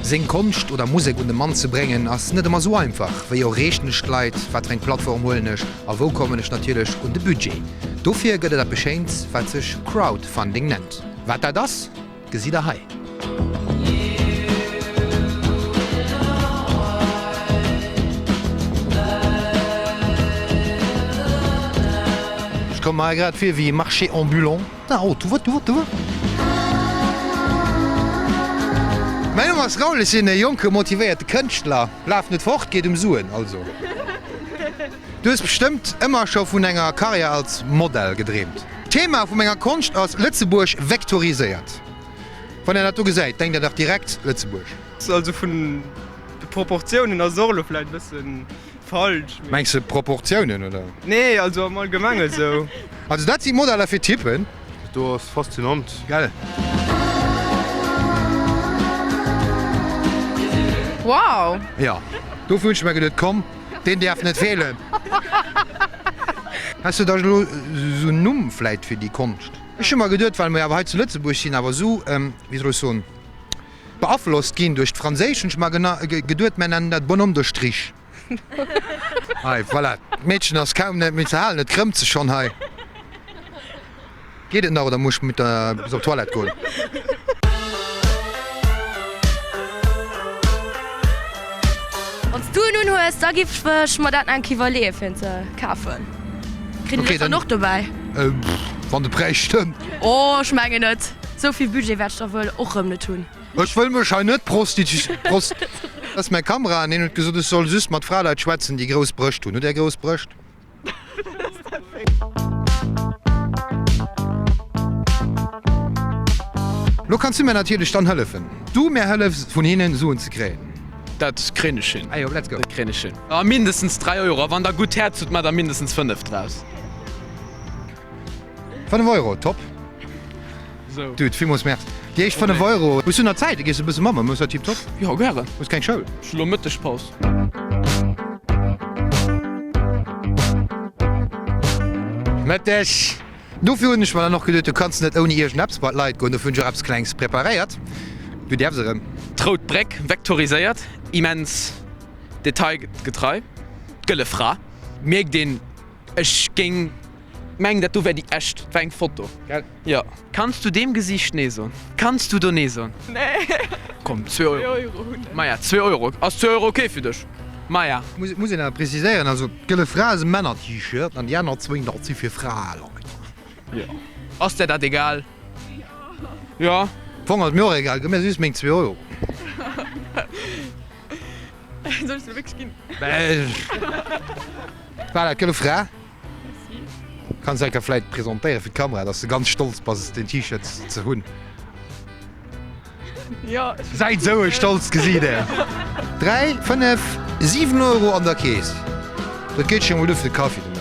Seng Konscht oder Musek un de Mann ze bréngen ass net ëmmer sou einfach. Wéi erreechen ech d'Leit, wat fir eng Plattform huelen ech a wou kommen ech natierlech un de Budget? Dofir gëtt et eppes Schéins, wat sech Crowdfunding nennt. Wat dat ass, gesitt der hei. Ech komme mer hei grad vir wéi e Marché ambulant. Ah, oh, du, du, du. Mäin Numm ass Raoul, ech sinn e jonke motivéierte Kënschtler. Laf net fort, geet ëm Suen also. Du hues bestëmmt ëmmer scho vun enger Karriär als Model gedreemt. D'Thema vu menger Konscht ass Lëtzebuerg vektoriséiert. Wann een dat do gesäit, denkt een dach direkt Lëtzebuerg. Also vun de Proportiounen ass et och elo vläit e bëssen Falsch. Mengs de Proportiounen oder? Nee, also am Allgemenge sou. Also dat si Modeller fir Typen. Dat do ass faszinant. Gell? Wow! Jo, dofir hunn ech mer geduet, komm, deen däerf net feelen. Has de da elo sou en Numm vläit fir déi Konscht? Ech hu mer geduet, well mer jo awer hei zu Lëtzebuerg sinn, awer sou, wéi soll ech soen, beaflosst ginn duerch d'Franséisch, hunn ech mer geduet, mer nennen dat Bonhomme de Strich. Hei, voilà, d'Meedchen ass kaum net méi ze halen, et krëmmt sech schonn hei. Geet et nach oder muss ech mit der bis op d'Toilette goen? Wann s du en unhues, da giff ech mer dat nach eng Kéier iwwerleeën fir en ze kafen. Kritt een dech dann och dobäi? Wann de Präis stëmmt. Oh, ech mengen net. Sou vill Budget wäert ech da wuel och rëm net hunn. Ech wëll mech hei net prostitu. Prost. Dat ass mäi Kamera an hien huet gesot, ech soll just mat Fraleit schwätzen, déi grouss Brëscht hunn. Hutt Där grouss Brëscht? Lo kanns du mir natierlech dann hëllefen. Du mir hëllefs, vun hinnen Suen ze kréien. Dat kréien ech hin. Ajo, let's go. Dat kréien ech hin. A mindestens 3 Euro. A wann der gutt Häerz hutt, maacht der mindestens 5 draus. 5 Euro, top. Sou. Dude, villmools Merci. Déi éischt 5 Euro. Hues du nach Zäit? Da gees du e bësse mat mer. Mir ass dat tiptop. Jo, gären. Hues keng Schoul? Ech hu lo Mëttegpaus. Mëtteg. Dofir hunn ech mer dann och geduet, du kanns net ouni iergendeppes bei d'Leit goen. Dofir hunn ech och eppes Klengs preparéiert. Du däerfs erëm. D'Rout Bréck, vektoriséiert, immens detailgetrei. D'Gëlle Fra, mierkt een, ech géing mengen dat do wär déi echt, dat war eng Foto. Gell? Jo. Kanns du deem Gesiicht nee soen? Kanns du do nee soen? Nee. Komm, zwee Euro. Euro hunn ech. Maja, zwee Euro. Ass zwee Euro ok fir dech? Maja. Muss, muss een awer preziséieren, also d'Gëlle Fra ass e Männer-T-Shirt an déi aner zwéin, dat si fir Fraeleit. Jo. Ass der dat egal? Jo. Am Fong ass et mir och egal, gëff mir just meng zwee Euro. Soll ech se wierklech ginn? Voilà, d'Gëlle Fra. Kanns enker vläit presentéieren fir d'Kamera, dass de ganz stolz bass deen T-Shirt ze hunn. Jo. Säit esou e stolzt Gesiit är. 3, 5, 7 Euro an der Kees. Dat geet scho mol duer fir de Kaffi de Mëtteg.